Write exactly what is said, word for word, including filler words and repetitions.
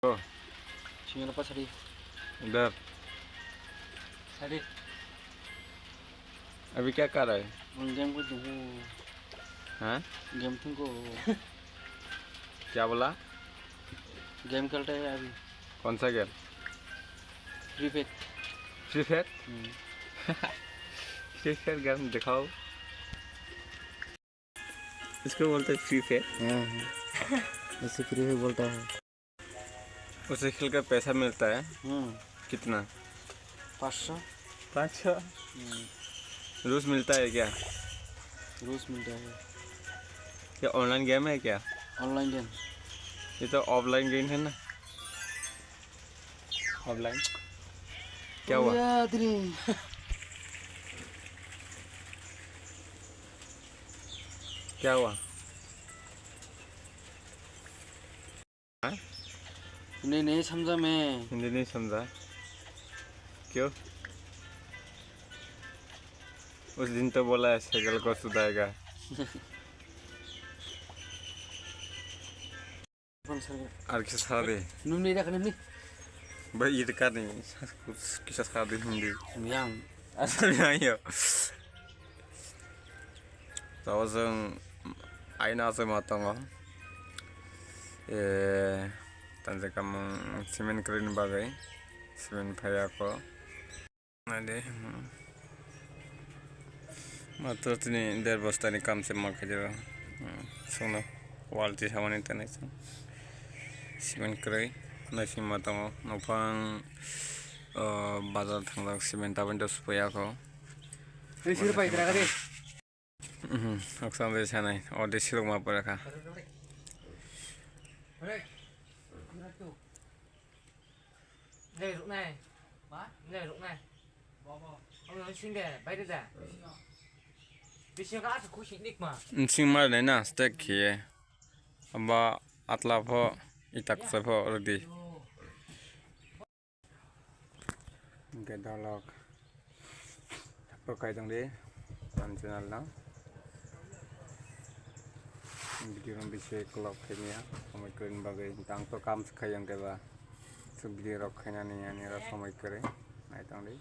ओ। सिंगल पा साड़ी। उधर। साड़ी। अभी क्या कर रहा है? हम गेम को देखो। हाँ? गेम तुमको। क्या बोला? गेम खेलता है अभी। कौन सा game? Free Fire. Free Fire? हम्म। फ्री फायर गेम दिखाओ। इसको बोलते हैं फ्री फायर। हाँ, हाँ। इसे फ्री फायर बोलता है। उसे खेल कर पैसा मिलता है? हम्म। कितना? पाँच सौ। पाँच सौ? हम्म। रोज मिलता है क्या? रोज मिलता है। क्या ऑनलाइन गेम है क्या? Online game. ये तो ऑफलाइन गेम है ना? ऑफलाइन। क्या हुआ? याद नहीं। क्या हुआ? हाँ? नहीं, नहीं समझा मैं। हिंदी नहीं समझा? क्यों? उस दिन तो बोला है साइकिल को सुधाएगा। Bang, sir. Ar kisa sara de. Nung ni dak ni. Ba, ये तो कर नहीं। कुछ किसा sara de Hindi. Yang. Asal yang yo. Tao chwng aina achai ma tongo. E, tanjak kamung cement kwrwini bagwi. Cement phaiya kho. Naidi, hmm. Matro tini der bostani kam se ma khaijak. Hmm, chwngno wall tisamani tanai chwng. Cement kwrwi naising ma tongo. Nokphang, o, bazar thangjak cement tabani do supaiya kho. Ei, sir, pai, kira kari. Mhm, oksa de sanai, o de silok ma pore kha. Nei, ruknai. Ma? Nei, ruknai. Bobo. Ang nang sing de, bai de da. Bisingo ka asa khusi nik ma. Nsing ma nai na, stek khiye. Aba atla pho, itak sa pho, rudi. Hingke dalok takhuk kai tongdi, ani channel no. Video no bisi kolok khaimya, somoi kwrwini bagwi. Tang to kam se khai hingke ba, so video rok khainani ani oro somoi kwrwi, nai tongdi.